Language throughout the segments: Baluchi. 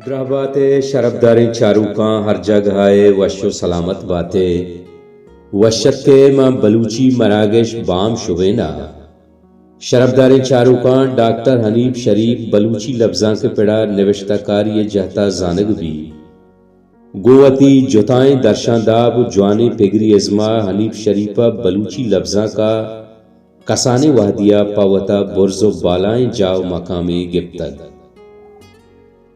درہبات ء شرپداریں چاروکاں، ہر جاگہ ء وش و سلامت بات ء۔ وش ات کہ ماں بلوچی مراگش بام شبین ء۔ شرپداریں چاروکاں، ڈاکٹر حنیف شریف بلوچی لبزانک ء پڑا نبشتہ کاری ء جہتا زانگ بی۔ گوں وتی جتائیں درشانداب و جوانیں پگری ازما حنیف شریف ء بلوچی لبزانک ء کسانیں وہدی ء پہ وتا برز و بالائیں جاہ و مقامے گپتگ۔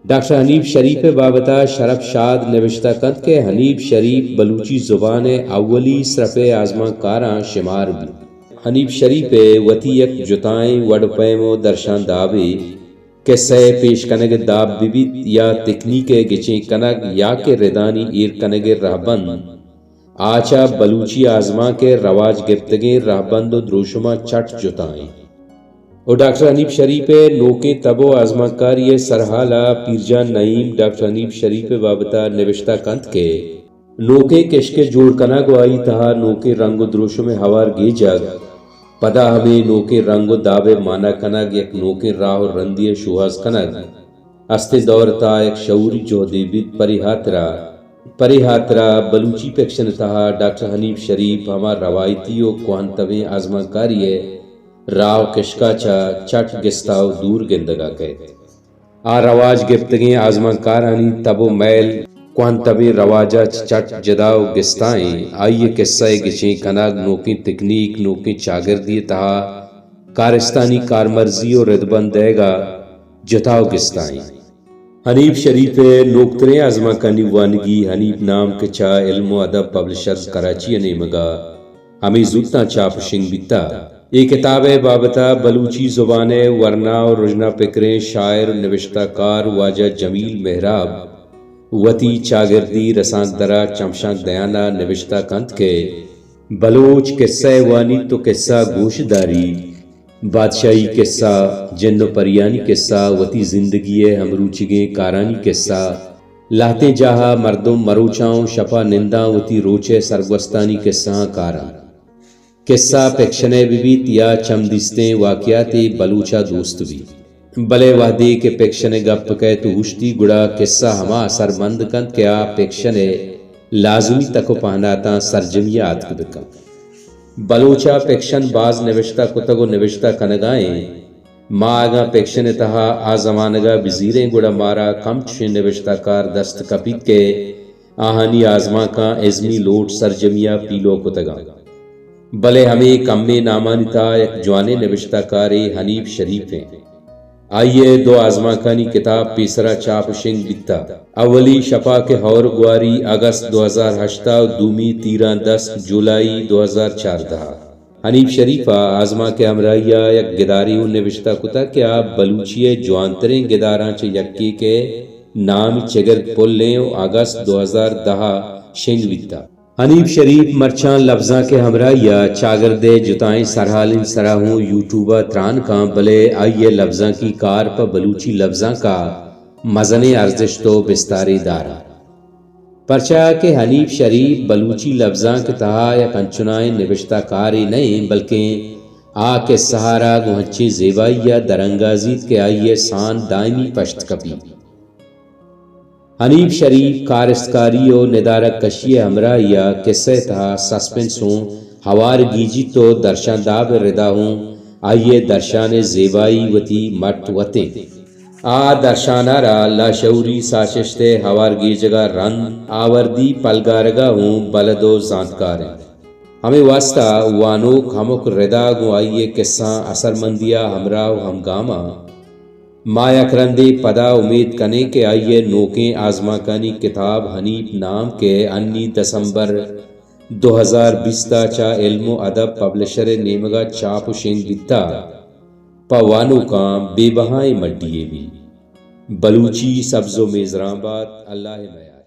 ڈاکٹر حنیف شریف ء بابت ء شرپ شاد نبشتہ کنت کہ حنیف شریف بلوچی زبان ء اولی سرپ ء آزمانکاراں شمار بیت۔ حنیف شریف ء وتی یک جتائیں وڑ و پیم و درشان دابے، کسہ ء پیش کنگ ء داب بہ بیت یا تکنیک ء گچین کنگ یا کہ ردانی ایر کنگ ء رہبند، آ چہ بلوچی آزمانک ء رواج گپتگیں رہبند و دروشماں چٹ جتا انت۔ و ڈاکٹر حنیف شریف ء نوکیں تب و آزمانکاری ء سرحال ء پیرجان نعیم ڈاکٹر حنیف شریف ء بابت ء نبشتہ کنت کہ نوکیں کشک ء جوڑ کنگ و آئی تہا نوکیں رنگ و دروشم ء ہوار گیجگ، پدا ہمے نوکیں رنگ و داب ء مانا کنگ، یک نوکیں راہ و رندے ء شوہاز کنگ، استیں دور ء تہا یک شعوری جہدے بیت، پرے ہاترا، پرے ہاترا بلوچی فکشن ء تہا ڈاکٹر حنیف شریف ہما روایتی و کوہنتبیں آزمانکاری ء راہ و کشکا چہ چٹ گستا و دور گندگا کئیت۔ آ رواج گپتگیں آزمانکارانی تب و میل کوہنتبیں رواجا چہ چٹ جدا و گستائیں۔ آئی ء کسہ ء گچین کنگ، نوکیں تکنیک، نوکیں چاگردی ء تہا کارستانی کارمرزی و ردبند دئیگا جتا و گستائیں۔ حنیف شریف ء نوکتریں آزمانکانی وانگی حنیف نام کہ چہ علم و ادب پبلشرز کراچی ء نیمگا ہمے زوتاں چاپ و شنگ بیتا۔ اے کتاب ء بابت ء بلوچی زبان ء ورنا و رژنا پکریں شاعر و نبشتہ کار واجہ جمیل مہراب وتی چاگردی رسانکدرا چمشانک دیان ء نبشتہ کنت کہ بلوچ کسہ ء وانیت و کسہ گوش داریت، بادشاہی کسہ، جن و پریانی کسہ، وتی زندگی ء ہمروچیگیں کارانی کسہ، لہتیں جاہ ء مردم مروچاں و شپ ء ننداں وتی روچ ء سرگوستانی کسہاں کار انت۔ کسہ پکشن ء بہ بیت یا چم دیستیں واقعاتے، بلوچ ء دوست بیت۔ بلے وہدے کہ پکشن ء گپ کئیت و اوشتی، گڑا کسہ ہما اثرمند کنت کہ آ پکشن ء لازمی تک و پہناتاں سرجمی ء آتک بہ کنت۔ بلوچ ء پکشن باز نبشتہ کتگ و نبشتہ کنگا ایں۔ ما اگاں پکشن ء تہا آ زمانگ ء بزیریں، گڑا مارا کم چشیں نبشتہ کار دست کپیت کہ آہانی آزمانکاں ازمی لوٹ سرجمی ء پیلو کتگ انت۔ بلے ہمے کمیں نامانی تہا یک جوانیں نبشتہ کارے حنیف شریف انت۔ آئی ء دو آزمانکانی کتاب پیسرا چاپ و شنگ بیتگ۔ اولی شپاک ء ہور گواری اگست دو ہزار ہشت ء و دومی تیراں دست جولائی دو ہزار چاردہ ء۔ حنیف شریف ء آزمانک ء ہمراہی ء یک گدارے اوں نبشتہ کتگ کہ آ بلوچی ء جوانتریں گداراں چہ یکے کہ نامی چگرد پل ایں و اگست دو ہزار دہ ء شنگ بیتگ۔ حنیف شریف مرچاں لبزانک ء ہمراہی ء چاگرد ء جتائیں سرحالانی سرا ہوں یوٹیوب ء تران کاں، بلے آئی ء لبزانکی کار پہ بلوچی لبزانک ء مزنیں ارزشت و بستارے دار انت۔ پرچا کہ حنیف شریف بلوچی لبزانک ء تہا یک انچنائیں نبشتہ کارے نہ انت، بلکیں آ کسہ ء را گوں انچیں زیبائی ء درانگازیت کہ آئی ء سان دائمی پشت کپیت۔ حنیف شریف کارستکاری و ندارگ کشی ء ہمراہی ء کسہ ء تہا سسپنس اوں ہوار گیجیت و درشانداب ء ردا اوں آئی ء درشان ء زیبائی وتی مٹ وت انت۔ آ درشان ء را لاشعوری ساچشت ء ہوار گیجگ ء رند آوردی پلگارگ ء اوں بلد و زانتکار انت۔ ہمے واستا وانوک ہمک ردا گوں آئی ء کسہاں اثرمندی ء ہمراہ و ہمگاماں۔ ما یک رندے پدا امیت کنیں کہ آئی ء نوکیں آزمانکانی کتاب حنیف نام کہ انی دسمبر دو ہزار بیست ء چہ علم و ادب پبلشر ء نیمگ ء چاپ و شنگ بیتگ، پہ وانوکاں بے بہائیں مڈی یے بیت۔ بلوچی سبز و میزران بات، اللہ ء میار۔